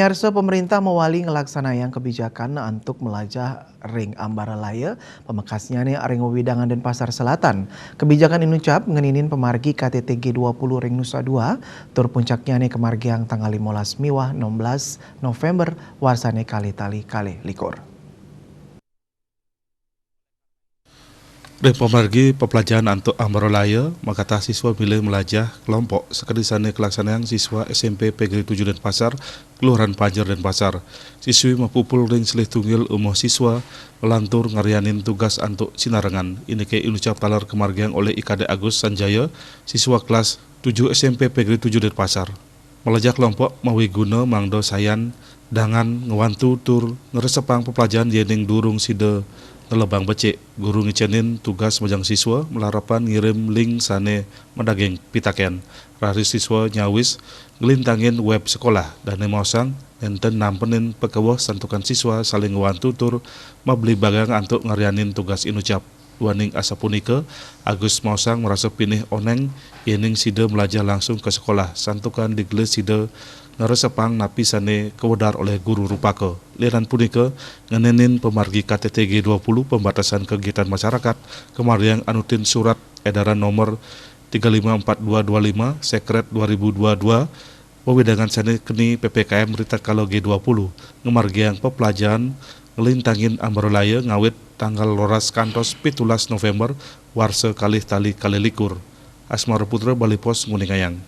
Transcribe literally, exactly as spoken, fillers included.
Pamiarsa, pemerintah mawali nglaksanayang kebijakan antuk melajah ring Ambaralaya, pamekasnyané ring wewidangan Denpasar Selatan. Kebijakan inucap ngeninin pamargi K T T G dua puluh ring Nusa Dua, tur puncaknyané kamargiang tanggal limolas miwah enem belas November warsané kalih tali kalih likur. Ring pamargi peplajahan antuk Ambaralaya, makatah siswa milih melajah kelompok sakadi sané kalaksanayang siswa S M P Pegri tujuh Denpasar, Kelurahan Panjer, Denpasar. Siswi mapupul ring silih tunggil umuh siswa, nglantur ngaryanin tugas antuk sinarengan. Indiké inucap taler kamargiang olih I K D Agus Sanjaya, siswa kelas tujuh S M P Pegri tujuh Denpasar. Melajah kelompok mawiguna mangda sayan dangan ngwantu tur ngresepang peplajahan yéning durung sida nelebang becik. Guru ngicénin tugas majeng siswa malarapan ngirim link sané madaging pitakén. Raris siswa nyawis nglintangin web sekolah, dané maosang nénten nampenin pakeweh santukan siswa saling ngwantu tur mabligbagang antuk ngaryanin tugas inucap. Duaning asapunika, Agus maosang marasa pinih onéng yéning sida mlajah langsung ka sekolah, santukan digelis sida ngresepang napi sané kawedar olih guru rupaka. Lianan punika, ngenénin pamargi K T T G dua puluh, pembatasan kegiatan masyarakat, kamargiang anutin Surat Edaran Nomor tiga lima empat dua dua lima, Sekret dua ribu dua dua, wewidangan sané keni P P K M ritatkala G dua puluh, ngamargiang peplajahan nglintangin Ambaralaya ngawit tanggal roras kantos pitulas November warsa kalih tali kalih likur. Asmara Putra, Bali Post, nguningayang.